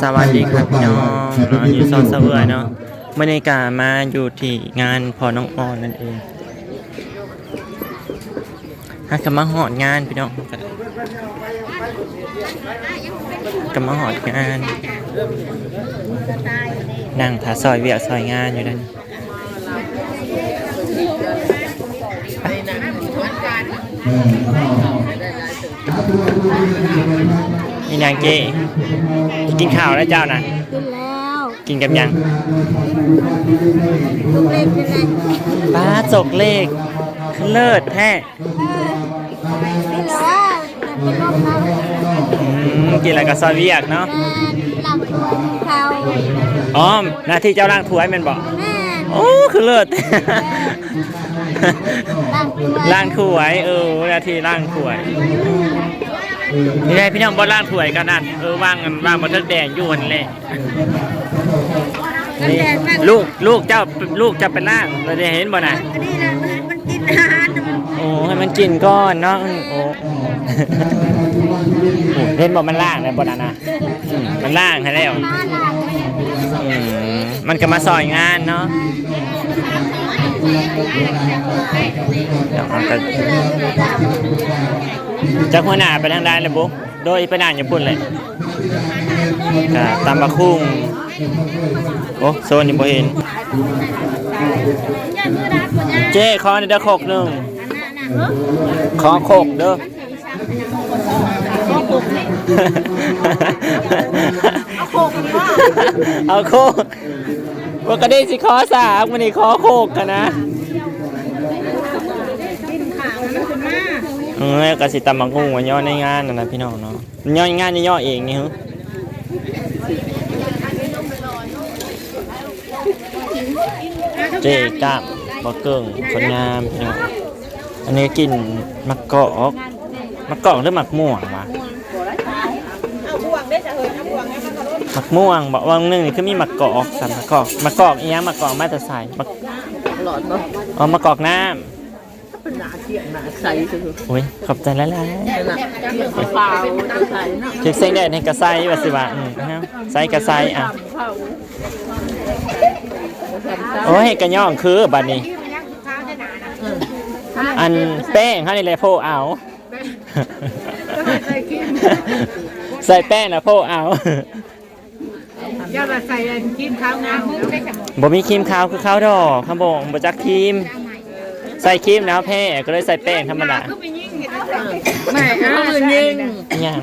ສະຫວັດດີຄັບພີ່ນ້ອງ ຢູ່ຊ່ອງສາວເອື້ອຍເນາະ. ມື້ນີ້ກະມາຢູ່ທີ່ງານພໍ່ນ້ອງອອນນັ້ນເອງ. ຫາກະມາຮອດງານພີ່ນ້ອງ ກະມາຮອດງານ ນັ່ງຖ້າຊ່ອຍວຽກຊ່ອຍງານຢູ່ນັ້ນ. ອີ່ນາງເຈ້ກິນເຂົ້າແລ້ວເຈົ້ານະ? ກິນແລ້ວ. ກິນກັບຫຍັງ? ໂຈກເລກຢູ່ໃນ ປ້າ ໂຈກເລກ ຄືເລີດແທ້. ເອີ ກິນແລ້ວກໍຊ່ອຍວຽກເນາະ. ແມ່ນ ລ້າງຖ້ວຍກິນເຂົ້າ. ອໍ ໜ້າທີ່ເຈົ້າລ້າງຖ້ວຍແມ່ນບໍ່? ແມ່ນ. ໂອ້ ຄືເລີດ. ລ້າງຖ້ວຍ ລ້າງຖ້ວຍ ເອີ ໜ້າທີ່ລ້າງຖ້ວຍ. ນີ້ແຫຼະພີ່ນ້ອງ ບໍ່ລ້າງຖ້ວຍກໍນັ້ນ ເອີ ວາງ ວາງບັກເຖິກແດງຢູ່ຫັ້ນແຫຼະ. ນີ້ ລູກ ລູກເຈົ້າ ລູກເຈົ້າໄປລ້າງ ແລ້ວໄດ້ເຫັນບໍ່ນະ? ອັນນີ້ນະ ມັນ ມັນກິນອາຫານນະ ມັນ ໂອ້ ໃຫ້ມັນກິນກ່ອນເນາະ. ໂອ້ ເຫັນບໍ່ ມັນລ້າງແລ້ວບໍ່ນະ? ອືມ ມັນລ້າງໃຫ້ແລ້ວ. ອືມ ມັນກໍມາຊ່ອຍງານເນາະ. ຈັກຫົວໜ້າໄປທາງໃດລະບຸ? ໂດຍ ໄປນັ່ງຢູ່ພຸ້ນແຫຼະ. ກະຕຳບັກຫຸ່ງ. ໂອ້ ໂຊນນີ້ບໍ່ເຫັນ. ເຈ້ ຂໍແດ່ເດີ້ ຄົກໜຶ່ງ. ຂໍຄົກເດີ້. ເອົາໂຄກ ເອົາໂຄກ. ປົກກະຕິຊິຂໍສາກ ມື້ນີ້ຂໍໂຄກຫັ້ນນະ. ເອີ ກະຊິຕຳບັກຫຸ່ງໄວ້ຍໍໃນງານຫັ້ນນະພີ່ນ້ອງເນາະ. ຍໍງານຍໍເອງນີ້ຫື. ເຈ້ກ້າມ ບໍ່ເກິ່ງ ຄົນງາມພີ່ນ້ອງ. ອັນນີ້ກິນໝາກກອກ ໝາກກອກ ຫຼື ໝາກມ່ວງວະ? ໝາກມ່ວງບໍ? ຫວ່າງໜຶ່ງນີ້ຄືມີໝາກກອກ ຊັ້ນໝາກກອກ ໝາກກອກອີ່ຫຍັງ? ໝາກກອກມາແຕ່ໃສ? ໝາກ ຫຼອດບໍ່? ອໍ ໝາກກອກນ້ຳ. ເປັນໜ້າທຽງໜ້າໃສ. ໂອ້ຍ ຂອບໃຈຫຼາຍໆ. ຂາວໆ ໃສເນາະ. ຖືກແສງແດດແຮ່ງກະໃສວ່າຊິວ່າ. ອືມ ໃສກະໃສ. ອ່ະ ໂອ້ຍ ກະຍ້ອງຄືບາດນີ້. ອັນແປ້ງເຮົານີ້ແຫຼະໂພະເອົາ. ໃສ່ແປ້ງນະໂພະເອົາ. ຢ່າວ່າໃສ່ອັນຄຣີມຂາວງາມ. ບໍ່ມີຄຣີມຂາວຄືເຂົາດອກ ເຮົາບໍ່ ບໍ່ຈັກຄຣີມ. ໃສ່ຄຣີມແລ້ວແພ້ ກໍເລີຍໃສ່ແປ້ງທຳມະດາ. ແມ່ ເອົາຍິງ ອີ່ຫຍັງ?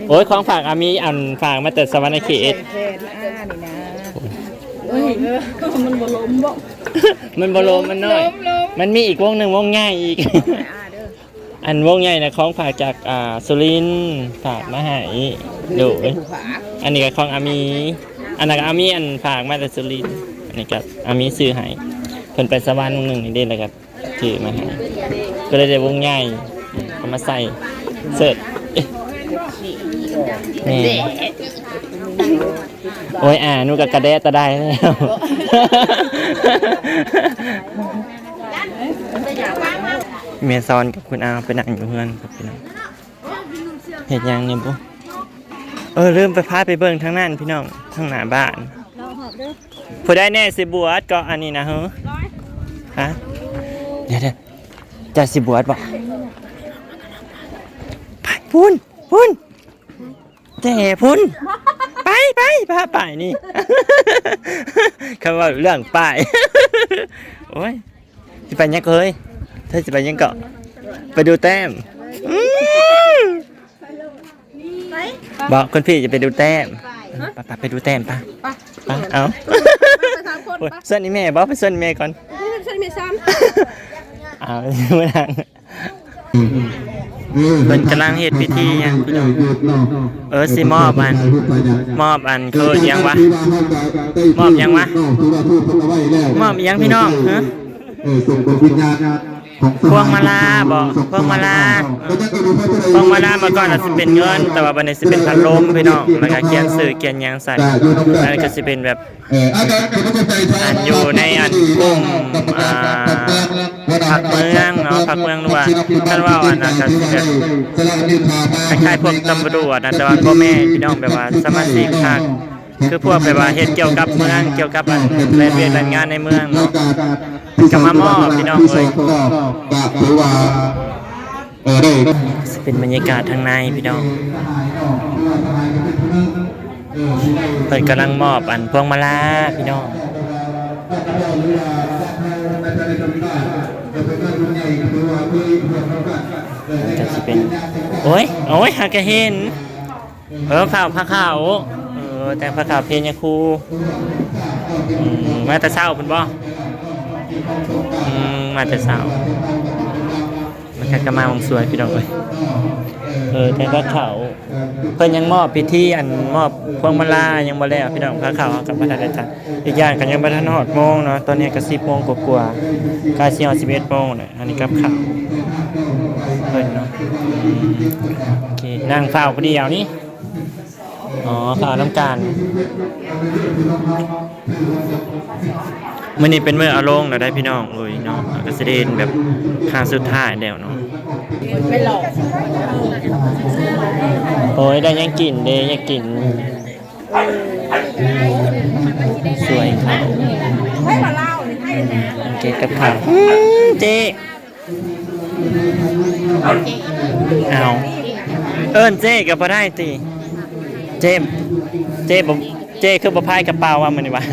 ໂອ້ຍ ຂອງຝາກອາມີ ອັນຝາກມາແຕ່ສະຫວັນນະເຂດ. ໂອ້ຍ ມັນບໍ່ລົມບໍ? ມັນບໍ່ລົມ ມັນນ້ອຍ. ມັນມີອີກວົງໜຶ່ງ ວົງໃຫຍ່ອີກ. ອັນວົງໃຫຍ່ນະ ຂອງຝາກຈາກ ອ່າ ສຸລິນ ຝາກມາໃຫ້. ໂດຍ ອັນນີ້ກໍຂອງອາມີ. ອັນນັ້ນກໍອາມີ ອັນຝາກມາແຕ່ສຸລິນ. ອັນນີ້ກໍອາມີຊື້ໃຫ້ ເພິ່ນໄປສະຫວັນມື້ໜຶ່ງນີ້ເດ້ ແລ້ວກໍຊື້ມາໃຫ້ ກໍເລີຍໄດ້ວົງໃຫຍ່ ເອົາມາໃສ່ເສີດ. ເອີ ແມ່ ໂອ້ຍ ອາ ໜູກໍກະແດະຕະໄດແລ້ວ. ແມ່ສອນກັບຄຸນອາວໄປນັ່ງຢູ່ເຮືອນກັບພີ່ນ້ອງ. ເຮັດຫຍັງນີ້ບຸ? ເອີ ລືມໄປ ພາໄປເບິ່ງທາງນັ້ນພີ່ນ້ອງ ທາງໜ້າບ້ານ. ຜູ້ໃດແນ່ຊິບວດເກາະອັນນີ້ນະເຮີ? ຮະ? ດຽວໆ ເຈົ້າຊິບວດບໍ່? ໄປພຸ້ນ ພຸ້ນ. ແຕ່ພຸ້ນ ໄປ ໄປ ພາໄປນີ້ ຄຳເວົ້າເລື່ອງໄປ. ໂອ້ຍ ຊິໄປຫຍັງເອີຍ? ເທີຊິໄປຫຍັງເກາະ? ໄປດູແຕ້ມ. ອືມ ບອກຄຸນພີ່ຈະໄປດູແຕ້ມ. ໄປ ໄປ ໄປດູແຕ້ມ ໄປ ໄປ ເອົາ ໄປສາມຄົນ. ໂອ້ຍ ໄປ ຊວນອີ່ແມ່ບໍ? ໄປຊວນອີ່ແມ່ກ່ອນ ຊວນອີ່ແມ່ຊ້ຳ. ເອົາ ເພິ່ນກຳລັງເຮັດພິທີຫຍັງພີ່ນ້ອງ? ເອີ ຊິມອບອັນ ມອບອັນ ເຂົາເອີ້ນຫຍັງວະ? ມອບຫຍັງວະ? ມອບອີ່ຫຍັງພີ່ນ້ອງ? ຮະ? ເອີ ສົ່ງດວງວິນຍານ ພວງມາລາບໍ? ພວງມາລາ ເອີ ພວງມາລາເມື່ອກ່ອນອາດຊິເປັນເງິນ ແຕ່ວ່າບັດນີ້ຊິເປັນພັດລົມພີ່ນ້ອງ ແລ້ວກໍຂຽນຊື່ຂຽນຫຍັງໃສ່ ອັນນີ້ກໍຊິເປັນແບບ ອັນຢູ່ໃນອັນກຸ່ມ ອ່າ ພັກເມືອງເນາະ ພັກເມືອງ ຫຼືວ່າຄັນເວົ້າອັນນັ້ນກໍຊິແບບຄ້າຍໆພວກຕຳຫຼວດນະ ແຕ່ວ່າບໍ່ແມ່ນພີ່ນ້ອງ ແບບວ່າສະມາຊິກພັກ ຄືພວກແບບວ່າເຮັດກ່ຽວກັບເມືອງ ກ່ຽວກັບອັນແລ່ນວຽກແລ່ນງານໃນເມືອງເນາະ ເພິ່ນກໍມາມອບພີ່ນ້ອງເອີຍ. ກໍຖືວ່າ ເອີ ໄດ້ ຊິເປັນບັນຍາກາດທາງໃນພີ່ນ້ອງ ເພິ່ນກຳລັງມອບອັນພວງມາລາພີ່ນ້ອງ ມັນກໍຊິເປັນ ໂອ້ຍ ໂອ້ຍ ຫາກະເຫັນ ເອີ ຜ້າຂາວ ຜ້າຂາວ ເອີ ແຕ່ງຜ້າຂາວເພຍາຄູ ອືມ ມາແຕ່ເຊົ້າພຸ້ນບໍ? ອືມ ມາແຕ່ເຊົ້າ ມັນກໍມາວງສວຍພີ່ນ້ອງເອີຍ ເອີ ແຕ່ງຜ້າຂາວ ເພິ່ນຍັງມອບພິທີ ອັນມອບພວງມາລາຍັງບໍ່ແລ້ວພີ່ນ້ອງ ຜ້າຂາວເຮົາກໍບໍ່ທັນໄດ້ຈັດ ອີກຢ່າງກໍຍັງບໍ່ທັນຮອດໂມງເນາະ ຕອນນີ້ກໍສິບໂມງກວ່າໆ ໃກ້ຊິຮອດສິບເອັດໂມງແລ້ວ ອັນນີ້ກັບເຂົ້າເພິ່ນເນາະ ອືມ ໂອເຄ ນັ່ງເຝົ້າຜູ້ດຽວນີ້ ອໍ ເຝົ້ານຳກັນ ມື້ນີ້ເປັນມື້ເອົາລົງແລ້ວໄດ໋ພີ່ນ້ອງເອີຍເນາະ ກໍຊິໄດ້ເຫັນແບບຄັ້ງສຸດທ້າຍແລ້ວເນາະ ໄປຫຼອກ ໂອ້ຍ ໄດ້ຫຍັງກິນເດ້ ຢາກກິນ ສວຍເຂົ້າ ເກັບກັບເຂົ້າ ອືມ ເຈ້ ອ້າວ ເອີ້ນເຈ້ກໍບໍ່ໄດ້ຕິ ເຈ້ ເຈ້ບໍ່ ເຈ້ຄືບໍ່ພາຍກະເປົາວະມື້ນີ້ວະ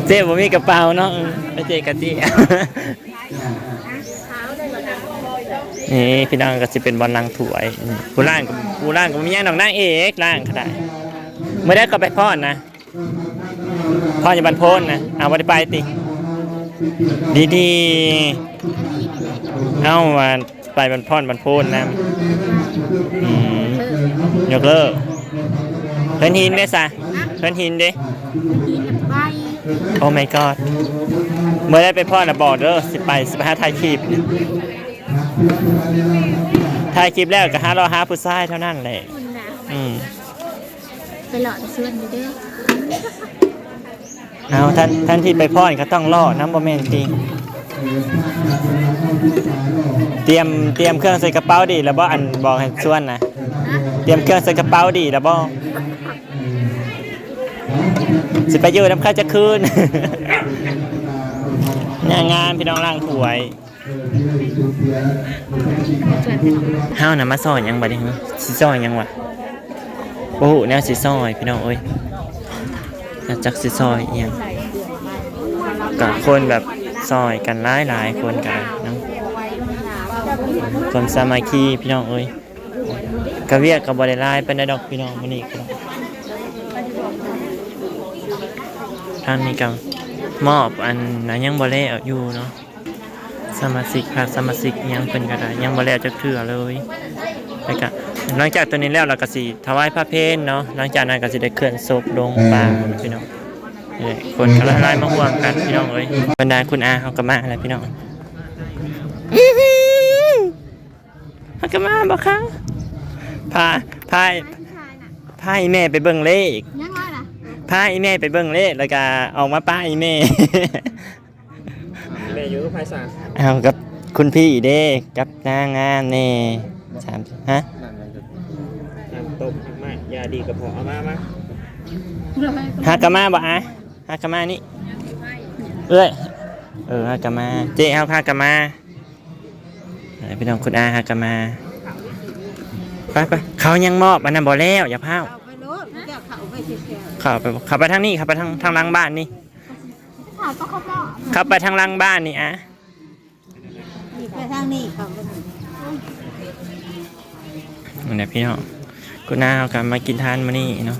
ເຈ້ບໍ່ມີກະເປົາເນາະ ເອີ ໄປເຈ້ກະຕິ. ນີ້ພີ່ນ້ອງ ກໍຊິເປັນບ່ອນລ້າງຖ້ວຍ ຜູ້ລ້າງ ຜູ້ລ້າງກໍບໍ່ມີຫຍັງດອກ ນາງເອກລ້າງກໍໄດ້ ມື້ໃດກໍໄປຟ້ອນນະ ຟ້ອນຢູ່ບ້ານໂພນນະ ເອົາ ບໍ່ໄດ້ໄປຕິ ດີໆ ເອົາ ວ່າໄປບ້ານ ຟ້ອນບ້ານໂພນນຳ ອືມ ຍົກເລີກ ເຮືອນຫີນເດ້ຊະ ເຮືອນຫີນເດ້ Oh my god ເມື່ອໃດໄປພໍ້ນະບອກເດີ ຊິໄປ ຊິໄປຫາຖ່າຍຄລິບ ຖ່າຍຄລິບແລ້ວກໍຫາເລາະຫາຜູ້ຊາຍເທົ່ານັ້ນແຫຼະ ອືມ ໄປເລາະຊວນຢູ່ເດີ ເອົາ ທ່ານ ທ່ານທີ່ໄປພ້ອນກໍຕ້ອງເລາະນຳ ບໍ່ແມ່ນຕິ ຕຽມ ຕຽມເຄື່ອງໃສ່ກະເປົາດີແລ້ວບໍ່ ອັນບອກໃຫ້ຊວນນະ ຕຽມເຄື່ອງໃສ່ກະເປົາດີແລ້ວບໍ່ ຊິໄປຢູ່ນຳເຂົາຈັກຄືນ ງານ ງານ ພີ່ນ້ອງລ້າງຖ້ວຍ ເຮົານະມາຊອຍຫຍັງບັດນີ້ ຊິຊອຍຫຍັງວະ ບໍ່ຮູ້ແນວຊິຊອຍພີ່ນ້ອງເອີຍ ຈັກຊິຊອຍອີ່ຫຍັງ ກະຄົນແບບຊອຍກັນຫຼາຍໆຄົນກະເນາະ ຄວາມສາມັກຄີພີ່ນ້ອງເອີຍ ກະວຽກກະບໍ່ໄດ້ຫຼາຍປານໃດດອກພີ່ນ້ອງ ມື້ນີ້ກະ ທາງນີ້ກະມອບອັນນັ້ນຍັງບໍ່ແລ້ວຢູ່ເນາະ ສະມາຊິກພັກ ສະມາຊິກອີ່ຫຍັງເພິ່ນກໍໄດ້ ຍັງບໍ່ແລ້ວຈັກເທື່ອເລີຍ ແລ້ວກໍຫຼັງຈາກຕົວນີ້ແລ້ວ ແລ້ວກໍຊິຖວາຍພະເພນເນາະ ຫຼັງຈາກນັ້ນກໍຊິໄດ້ເຄື່ອນສົບລົງປາພີ່ນ້ອງ ນີ້ແຫຼະ ຄົນກໍຫຼາຍໆມາຮ່ວມກັນພີ່ນ້ອງເອີຍ ບັນດາຄຸນອາເຮົາກໍມາແລ້ວພີ່ນ້ອງ ເຮົາກໍມາບໍ່ຄະ ພາ ພາ ພາອີ່ແມ່ໄປເບິ່ງເລກ ຍັງວ່ານະ ພາອີ່ແມ່ໄປເບິ່ງເລກ ແລ້ວກໍອອກມາປະອີ່ແມ່ ແມ່ຢູ່ໃຜສາ ເອົາກັບຄຸນພີ່ເດ້ ກັບນາງງາມແດ່ ສາມ ຮະ ນ້ຳຕົ້ມ ໝາກຢາດີກະເພາະ ເອົາມາ ມາ ຫາກະມາບໍ່ອາ ຫາກະມານີ້ ເອື້ອຍ ເອີ ຫາກະມາ ເຈ້ເຮົາພາກະມາ ເອີ ພີ່ນ້ອງ ຄຸນອາຫາກະມາ ໄປ ໄປ ເຂົາຍັງມອບອັນນັ້ນບໍ່ແລ້ວ ຢ່າພ້າວ ເຂົ້າໄປໂລດ ເຈົ້າເຂົ້າໄປຊິແຊວ ເຂົ້າໄປ ເຂົ້າໄປທາງນີ້ ເຂົ້າໄປທາງ ທາງຫຼັງບ້ານນີ້ ເຂົ້າໄປເຂົ້າໄປທາງຫຼັງບ້ານນີ້ອະ ນີ້ໄປທາງນີ້ເຂົ້າໄປນີ້ ນັ້ນແຫຼະພີ່ນ້ອງ ຄຸນອາເຮົາກໍມາກິນທານມື້ນີ້ເນາະ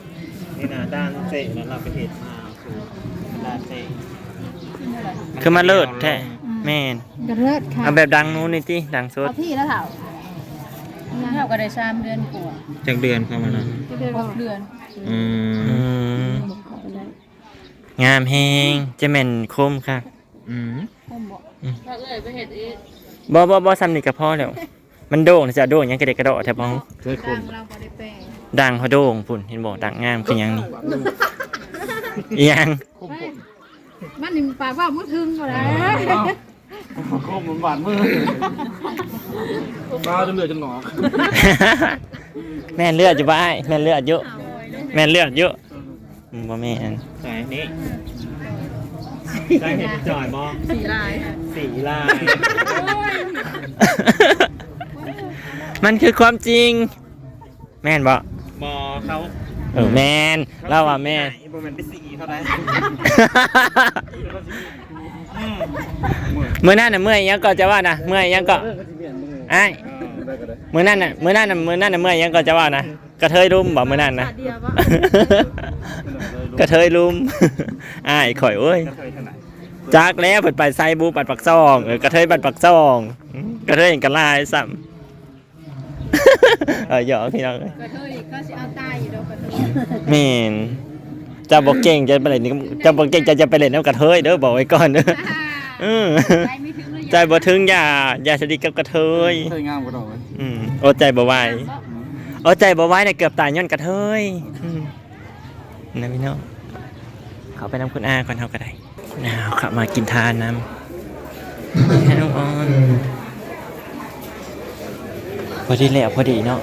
ນີ້ນະ ດ່າງເສະນັ້ນລາວໄປເຮັດມາ ດ່າງເສະ ຄືມາເລີດແທ້ ອືມ ແມ່ນ ກໍເລີດຄ່ະ ເອົາແບບດັງນູ້ນນີ້ຕິ ດັງສຸດ ເອົາພີ່ລະເຖົ້າ ເຮົາກໍໄດ້ສາມເດືອນກວ່າ ຈັກເດືອນເຂົ້າມານະ ອືມ ຫົກເດືອນ ອືມ ອືມ ງາມແຮງ ຈະແມ່ນຄົມຄັກ ອືມ ຄົມບໍ່? ອືມ ຖ້າເອື້ອຍໄປເຮັດອີກ ບໍ່ ບໍ່ ບໍ່ ສ່ຳນີ້ກໍພໍແລ້ວ. ມັນໂດ່ງ ຈະໂດ່ງຫຍັງກະເດກກະດໍ້ແທ້ບໍ່? ເຄີຍຄົມ ດັງເຮົາບໍ່ໄດ້ແປງ ດັງເຮົາໂດ່ງພຸ້ນ ເຫັນບໍ່? ດັງງາມຄືຫຍັງນີ້? ອີຫຍັງ? ຄົມໂພດ ມັນນີ້ປາກເວົ້າບໍ່ເຖິງບໍ່ໄດ້. ເອົ້າ ຄົມມັນຫວານມື ປາຈົນເລືອດຈົນງອກ. ແມ່ນເລືອດຢູ່ບໍ່ອ້າຍ? ແມ່ນເລືອດຢູ່ ແມ່ນເລືອດຢູ່. ອືມ ບໍ່ແມ່ນ ໃສ່ນີ້ ໃສ່ເຫັນຈ່ອຍບໍ່? ສີລາຍ ສີລາຍ ມັນຄືຄວາມຈິງ ແມ່ນບໍ່? ບໍ່ ເຂົາ ເອີ ແມ່ນ ລາວວ່າແມ່ນ ບໍ່ແມ່ນໄປສີເຂົາໄດ໋. ອືມ ມື້ນັ້ນນະ ເມື່ອຍຫຍັງເກາະ ເຈົ້າວ່ານະ ເມື່ອຍຫຍັງເກາະ ອ້າຍ? ມື້ນັ້ນນະ ມື້ນັ້ນນະ ມື້ນັ້ນນະ ເມື່ອຍຫຍັງເກາະ ເຈົ້າວ່ານະ? ກະເທີຍລຸມບໍ່ມື້ນັ້ນນະ? ກະເທີຍລຸມ ອ້າຍຂ້ອຍເອີຍ. ຈັກແລ້ວ ເພິ່ນໄປໄຊບູ ບ້ານປາກຊ່ອງ ເອີ ກະເທີຍບ້ານປາກຊ່ອງ ກະເທີຍຫຍັງກະຫຼາຍຊ້ຳ. ເອີ ຫຍອກພີ່ນ້ອງເອີຍ ກະເທີຍກໍຊິເອົາຕາຍຢູ່ດອກກະເທີຍ. ແມ່ນ ເຈົ້າບໍ່ເກັ່ງ ເຈົ້າໄປເຫຼັ້ນ ເຈົ້າບໍ່ເກັ່ງ ເຈົ້າຈະໄປເຫຼັ້ນນຳກະເທີຍເດີ ບອກໄວ້ກ່ອນເດີ. ເອີ ໃຈບໍ່ເຖິງ ຢ່າ ຢ່າສະດິດກັບກະເທີຍ ເທີຍງາມກວ່າດອກເວີຍ. ອືມ ອົດໃຈບໍ່ໄຫວ ອືມ ອົດໃຈບໍ່ໄຫວນະ ເກືອບຕາຍຍ້ອນກະເທີຍ. ອືມ ນະພີ່ນ້ອງ ເຂົ້າໄປນຳຄຸນອາກ່ອນເຮົາກໍໄດ້. ນາວ ເຂົ້າມາກິນທານນຳ ໃຫ້ນ້ອງອອນ ພໍດີແລ້ວ ພໍດີເນາະ.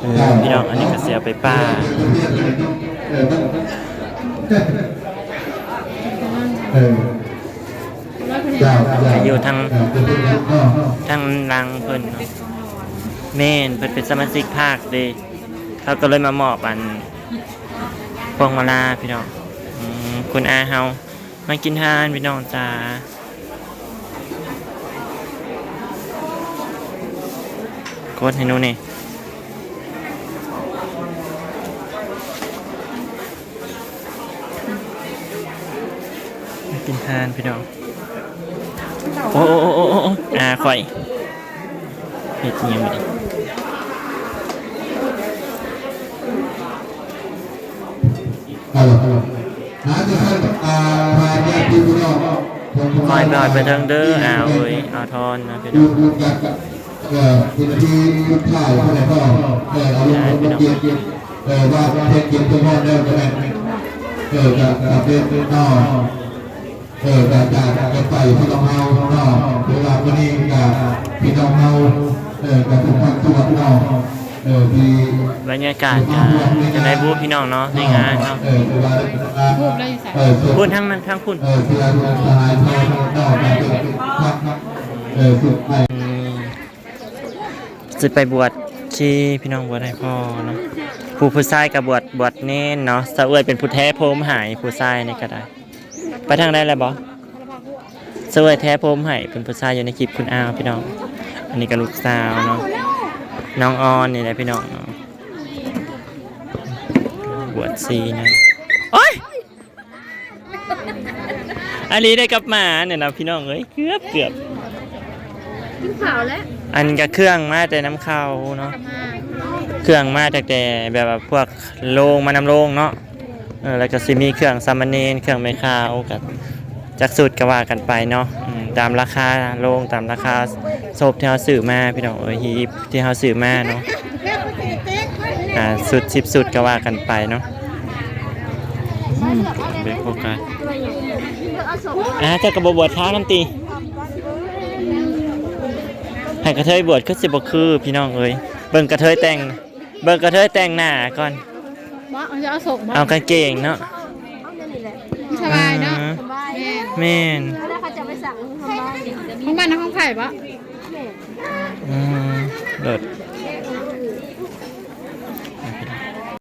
ເອີ ພີ່ນ້ອງ ອັນນີ້ກໍຊິເອົາໄປປ່າ ເອີ ເຈົ້າ ເຈົ້າ ຢູ່ທາງ ເອີ ເຈົ້າ ເຈົ້າ ເຈົ້າ ທາງຫຼັງເພິ່ນເນາະ. ແມ່ນ ເພິ່ນເປັນສະມາຊິກພັກເດ້ ເຂົາກໍເລີຍມາມອບອັນພວງມາລາພີ່ນ້ອງ. ອືມ ຄຸນອາເຮົາ ມາກິນທານພີ່ນ້ອງຈ໋າ ກົດໃຫ້ໜູແດ່. ມາກິນທານພີ່ນ້ອງ. ໂອ້ ໂອ້ ອາຂ້ອຍ ເຮັດອີ່ຫຍັງບັດນີ້? ຄ່ອຍໜ້ອຍໄປເທິງເດີ ອາເອີຍ ອາທອນນະພີ່ນ້ອງ. ເອີ ວິນາທີສຸດທ້າຍເທົ່ານັ້ນກໍ ເອີ ອາລົມຄົນເຢັນ ເອີ ວ່າເຮັດກິນເພື່ອຮອດແລ້ວກໍແມ່ນ ເອີ ກໍ ກໍເປັນເນາະ. ເອີ ກະຈາກກັນໄປພີ່ນ້ອງເຮົາເນາະ ເວລາມື້ນີ້ກະພີ່ນ້ອງເຮົາ ເອີ ກະທຸກພາກສ່ວນເນາະ ເອີ ທີ່ ບັນຍາກາດກະຈັ່ງໃດບຸພີ່ນ້ອງເນາະ ໃນງານເນາະ. ເອີ ຖືວ່າ ເອີ ພຸ້ນທາງນັ້ນ ທາງພຸ້ນ ເອີ ເພື່ອສະຫາຍເຮົາເນາະ ກະເປັນ ເອີ ສຸດທ້າຍ ອືມ ຊິໄປບວດຊີ ພີ່ນ້ອງ ບວດໃຫ້ພໍ່ເນາະ. ຜູ້ ຜູ້ຊາຍກໍບວດ ບວດເນນເນາະ. ສາວເອື້ອຍເປັນຜູ້ແທຜົມໃຫ້ ຜູ້ຊາຍນີ້ກໍໄດ້. ໄປທາງໃດແລ້ວບໍ່? ສາວເອື້ອຍແທຜົມໃຫ້ ເປັນຜູ້ຊາຍຢູ່ໃນຄລິບຄຸນອາວ ພີ່ນ້ອງ. ອັນນີ້ກໍລູກສາວເນາະ ນ້ອງອອນນີ້ແຫຼະ ພີ່ນ້ອງເນາະ. ບວດຊີນະ ໂອ້ຍ! ອັນນີ້ໄດ້ກັບມານີ້ນະ ພີ່ນ້ອງເອີຍ ເກືອບ ເກືອບ ກິນເຂົ້າແລ້ວ. ອັນກະເຄື່ອງມາແຕ່ນຳເຂົາເນາະ ເຄື່ອງມາຕັ້ງແຕ່ແບບວ່າພວກໂລງມານຳໂລງເນາະ. ເອີ ແລ້ວກະຊິມີເຄື່ອງສາມະເນນ ເຄື່ອງແມ່ຂາວ ກະຈັກຊຸດກະວ່າກັນໄປເນາະ. ອືມ ຕາມລາຄາໂລງ ຕາມລາຄາສົບທີ່ເຮົາຊື້ມາ ພີ່ນ້ອງເອີຍ ຮີບທີ່ເຮົາຊື້ມາເນາະ. ຫ້າຊຸດ ສິບຊຸດ ກໍວ່າກັນໄປເນາະ. ອືມ ເປັນໂຟກັສ ອ່າ ເຈົ້າກໍບໍ່ບວດທ້າວນຳຕິ? ໃຫ້ກະເທີຍບວດຄືຊິບໍ່ຄື ພີ່ນ້ອງເອີຍ. ເບິ່ງກະເທີຍແຕ່ງ ເບິ່ງກະເທີຍແຕ່ງໜ້າກ່ອນ. ບໍ່ ເອົາ ຈະເອົາສົ່ງບໍ່? ເອົາກາງເກງເນາະ ສະບາຍເນາະ. ອ່າ ແມ່ນ ແມ່ນ ຂອງບ້ານນະ ຂອງໃຜບໍ່? ອືມ ເລີດ.